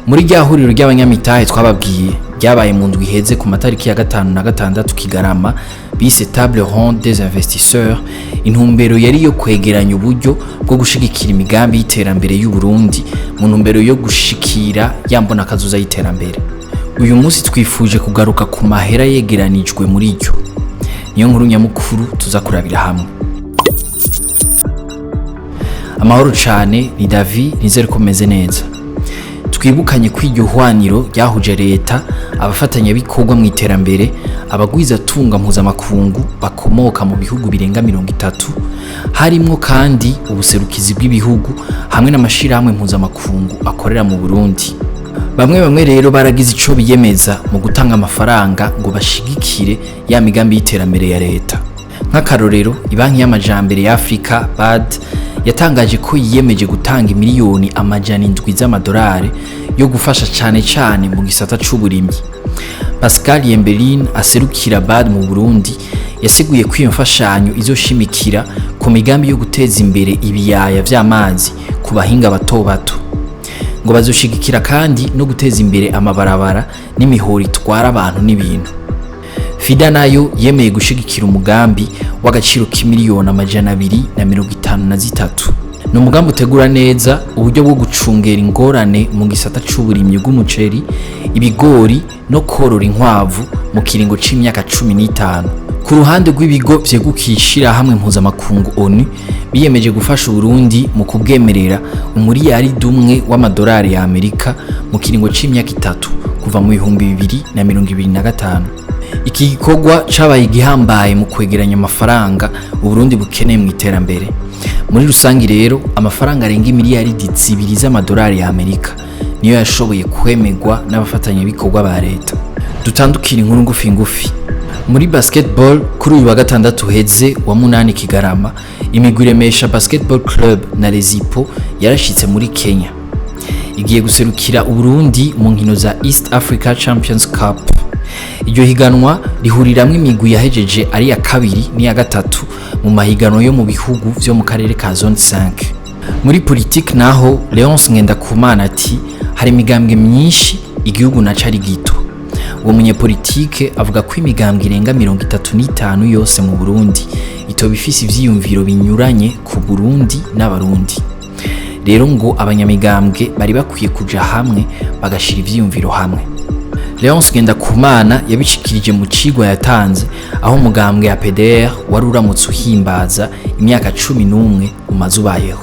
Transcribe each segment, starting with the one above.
Muri rya huriro ry'abanyamitahe twababwiye ryabaye mu ndwi iheze ku matariki ya 5 na 6 Kigarama, bise Table ronde des investisseurs, intumbero yari yo kwegeranya uburyo bwo gushigikira imigambi y'iterambere y'u Burundi mu ntumbero yo gushikira ya mbonakazoza y'iterambere. Uyu munsi twifuje kugaruka ku mahera yegeranijwe muri ryo. Niyo nkuru nyamukuru tuza kurabira hamwe. Amahoro cane, ni Davi, nizere ko meze neza. Twibukanye ko iryo hwaniro ryahuje leta, abafatanyabikorwa mu iterambere, abagwizatunga mpuzamakungu bakomoka mu bihugu birenga 30, harimwo kandi ubuserukizi bw'ibihugu hamwe n'amashirahamwe mpuzamakungu akorera mu Burundi. Bamwe bamwe rero baragize ico biyemeza mu gutanga amafaranga ngo bashigikire ya migambi y'iterambere ya leta. Nk'akarorero, Ibanki y'Amajambere ya Afrika, BAD, yatangaje ko yiyemeje gutanga imiliyoni 700 z'amadolari yo gufasha cane cane mu gisata c'uburimyi. Pascal Yembeline, aserukira BAD mu Burundi, yasiguye ko iyo mfashanyo izoshimikira ku migambi yo guteza imbere ibiyaya vy'amazi ku bahinga bato bato. Ngo bazoshigikira kandi no guteza imbere amabarabara n'imihoro itwara abantu n'ibintu. FIDA nayo yemeye gushigikira umugambi w'agaciro k'imiliyoni 253. Ni umugambi utegura neza uburyo bwo gucungera ingorane mu gisata c'uburimyi bw'umuceri, ibigori no korora inkwavu mu kiringo c'imyaka 15. Ku ruhande rw'ibigo vyegukiye ishirahamwe mpuzamakungu ONU, biyemeje gufasha Uburundi mu kubwemerera 1 umuriyaridi w'amadolari ya Amerika mu kiringo c'imyaka 3 kuva mu 2025. Iki gikorwa cabaye igihambaye mu kwegeranya amafaranga Uburundi bukeneye mu iterambere muri rusangi. Rero amafaranga arenga imiliyaridi 2 z'amadolari ya Amerika niyo yashoboye kwemerwa n'abafatanyabikorwa ba leta. Dutandukira inkuru ngufi ngufi. Muri basketball, kuri uyu wa gatandatu uheze wa 8 Kigarama, imigwi Remesha Basketball Club na Rezipo yarashitse muri Kenya, igiye guserukira Uburundi mu nkino za East Africa Champions Cup. Iryo higanwa rihuriramwo imigwi yahejeje ari iya kabiri n'iya gatatu mu mahiganwa yo mu bihugu vyo mu karere ka Zone 5. Muri politike naho, Leonce Ngendakumana ati hari imigambwe myinshi, igihugu naco ari gito. Uwo munyepolitike avuga ko imigambwe irenga 35 yose mu Burundi itoba ifise ivyiyumviro binyuranye ku Burundi n'Abarundi. Rero ngo abanyamigambwe bari bakwiye kuja hamwe bagashira ivyiyumviro hamwe. Leonce Ngendakumana yabishikirije mu cigwa yatanze aho umugambwe ya PDR wari uramutse uhimbaza imyaka 11 umaze ubayeho.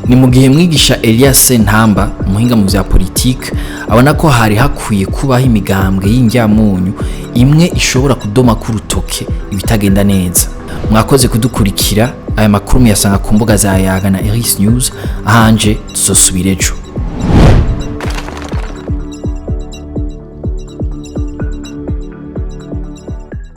Ni mu gihe mwigisha Elias Sentamba, umuhinga mu vya politike, abona ko hari hakwiye kubaho imigambwe y'indyamunyu imwe ishobora kudoma ku rutoke ibitagenda neza. Mwakoze kudukurikira. Aya makuru muyasanga ku mbuga za Yaga na Iris News. Ahanje tuzosubira ejo.